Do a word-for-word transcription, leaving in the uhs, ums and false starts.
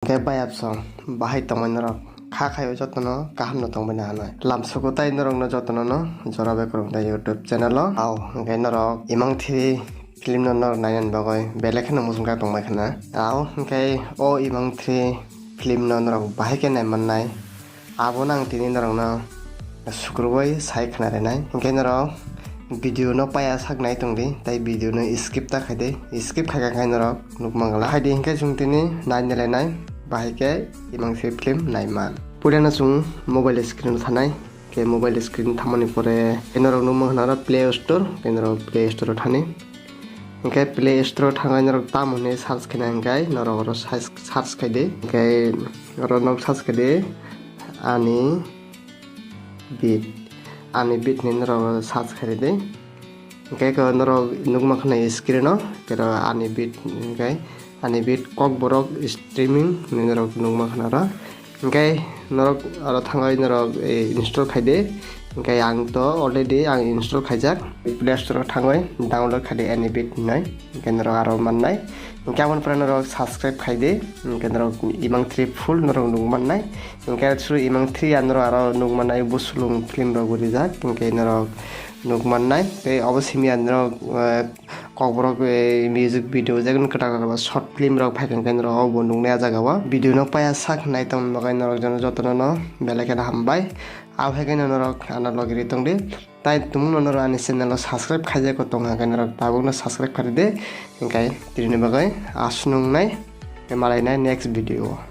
Tei bayapsong bahai tongmani norok kha khaio jotono kaham no tongbai na hanai. Lamsuku tai norokno jotono no jora bai kwrwng tei YouTube channel o. Au hwnkhe norok Imang three film no norok nainani bagwi belai kheno muchungkha tongbai khana. Au hwnkhe o Imang three film no norok bahai khe naimannai. Abono ang tini norokno sukrubui sai khna rinai. Hwnkhe norok video no paya sak nai tongdi, tei video no skip ta khaidi. Skip khaikha khe norok nukmangla. Haidi hwnkhe chwng tini nainai lainai, bahai khe Imang three film naiman. Puilano chwng mobile screen o thanai. Khe mobile screen thamani pore khe norok nukmang khna oro Play Store, khe norok Play Store o thani. Hwnkhe Play Store o thangwi norok tamo hwnwi search khaina hwnkhe norok oro search, search khaidi. Hwnkhe oro norok search khaidi Ani Beat. Ani Beat hinwi norok search khaidi. Hwnkhe khe norok nukma khna screen o, khe oro Ani Beat hwnkhe Ani Beat Kokborok streaming hinwi norok nukma khna oro. Hwnkhe norok oro thangwi norok, eh, install khaidi. Hwnkhe ang to already ang install khaijak. Play Store o thangwi download khaidi Ani Beat hinwi. Hwnkhe norok aro mannai. Hwnkhe aboni pore norok subscribe khaidi. Hwnkhe norok Imang three full norok nuk mannai. Hwnkhe suru Imang three ya norok aro nuk mannai, Busulung film rok bo rijak. Hwnkhe norok nuk mannai. Tei obo simi ya norok, eh, Kokborok, eh, music video, je kunu kwtal kwtal ba short film rok phai kha, hwnkhe norok obo nuknai ah jaga o. Video no paya sak nai tongmani bagwi norok jono jotono no belai kheno hambai. Abo hai kheno norok ano logi ri tongdi. Tai tumungno norok ani channel o subscribe khaijak tong kha, hwnkhe norok tabukno subscribe khaidi. Hwnkhe tini bagwi aswk nuknai, malai nai next video o.